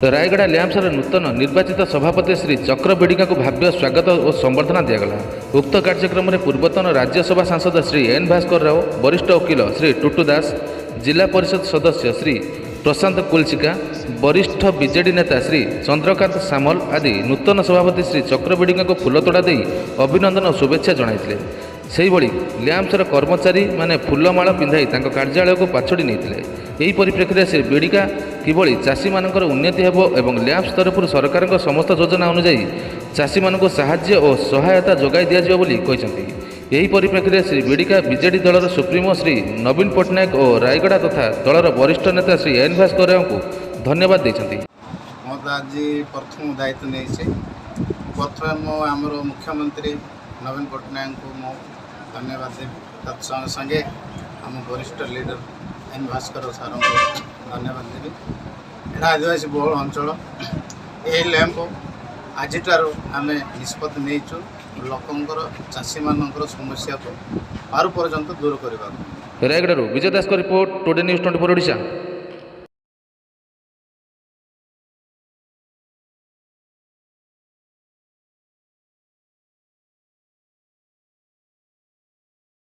ରାୟଗଡ଼ା ଲ୍ୟାମ୍ପସର ନୂତନ ନିର୍ବାଚିତ ସଭାପତି ଶ୍ରୀ ଚକ୍ର ବିଡ଼ିକାଙ୍କୁ ଭବ୍ୟ ସ୍ୱାଗତ ଓ ସମ୍ବର୍ଦ୍ଧନା ଦିଆଗଲା। ଉକ୍ତ କାର୍ଯ୍ୟକ୍ରମରେ ପୂର୍ବତନ ରାଜ୍ୟସଭା ସାଂସଦ ଶ୍ରୀ ଏନ୍ ଭାସ୍କର ରାଓ, ବରିଷ୍ଠ ଓକିଲ ଶ୍ରୀ ଟୁଟୁ ଦାସ, ଜିଲ୍ଲା ପରିଷଦ ସଦସ୍ୟ ଶ୍ରୀ ପ୍ରଶାନ୍ତ କୁଲଚିକା, ବରିଷ୍ଠ ବିଜେଡି ନେତା ଶ୍ରୀ ଚନ୍ଦ୍ରକାନ୍ତ ସାମଲ ଆଦି ନୂତନ ସଭାପତି ଶ୍ରୀ ଚକ୍ର ବିଡ଼ିକାଙ୍କୁ ଫୁଲତୋଡ଼ା ଦେଇ ଅଭିନନ୍ଦନ ଓ ଶୁଭେଚ୍ଛା ଜଣାଇଥିଲେ। ସେହିଭଳି ଲ୍ୟାମ୍ପସର କର୍ମଚାରୀମାନେ ଫୁଲମାଳ ପିନ୍ଧାଇ ତାଙ୍କ କାର୍ଯ୍ୟାଳୟକୁ ପାଛୋଟି ନେଇଥିଲେ। ଏହି ପରିପ୍ରେକ୍ଷୀରେ ଶ୍ରୀ ବିଡ଼ିକା କିଭଳି ଚାଷୀମାନଙ୍କର ଉନ୍ନତି ହେବ ଏବଂ ଲ୍ୟାମ୍ପସ ତରଫରୁ ସରକାରଙ୍କ ସମସ୍ତ ଯୋଜନା ଅନୁଯାୟୀ ଚାଷୀମାନଙ୍କୁ ସାହାଯ୍ୟ ଓ ସହାୟତା ଯୋଗାଇ ଦିଆଯିବ ବୋଲି କହିଛନ୍ତି। ଏହି ପରିପ୍ରେକ୍ଷୀରେ ଶ୍ରୀ ବିଡ଼ିକା ବିଜେଡି ଦଳର ସୁପ୍ରିମୋ ଶ୍ରୀ ନବୀନ ପଟ୍ଟନାୟକ ଓ ରାୟଗଡ଼ା ତଥା ଦଳର ବରିଷ୍ଠ ନେତା ଶ୍ରୀ ଏନ୍ ଭାସ୍କର ରାଓଙ୍କୁ ଧନ୍ୟବାଦ ଦେଇଛନ୍ତି। ମୁଁ ତ ଆଜି ପ୍ରଥମ ଦାୟିତ୍ୱ ନେଇଛି। ପ୍ରଥମେ ମୁଁ ଆମର ମୁଖ୍ୟମନ୍ତ୍ରୀ ନବୀନ ପଟ୍ଟନାୟକଙ୍କୁ ମୁଁ ଧନ୍ୟବାଦ ଦେବି। ତତ୍ ସଙ୍ଗେ ସଙ୍ଗେ ଆମ ବରିଷ୍ଠ ଲିଡର ଏନ୍ ଭାସ୍କର ସାରଙ୍କୁ ଧନ୍ୟବାଦ ଦେବି। ଏଇଟା ଆଦିବାସୀ ବହୁଳ ଅଞ୍ଚଳ। ଏହି ଲ୍ୟାମ୍ପ ଆଜିଠାରୁ ଆମେ ନିଷ୍ପତ୍ତି ନେଇଛୁ ଲୋକଙ୍କର, ଚାଷୀମାନଙ୍କର ସମସ୍ୟାକୁ ପାରୁ ପର୍ଯ୍ୟନ୍ତ ଦୂର କରିବାକୁ। ରାୟଗଡ଼ାରୁ ବିଜୟ ଦାସଙ୍କ ରିପୋର୍ଟ, ଟୁଡେ ନ୍ୟୁଜ୍ 24 ଓଡ଼ିଶା।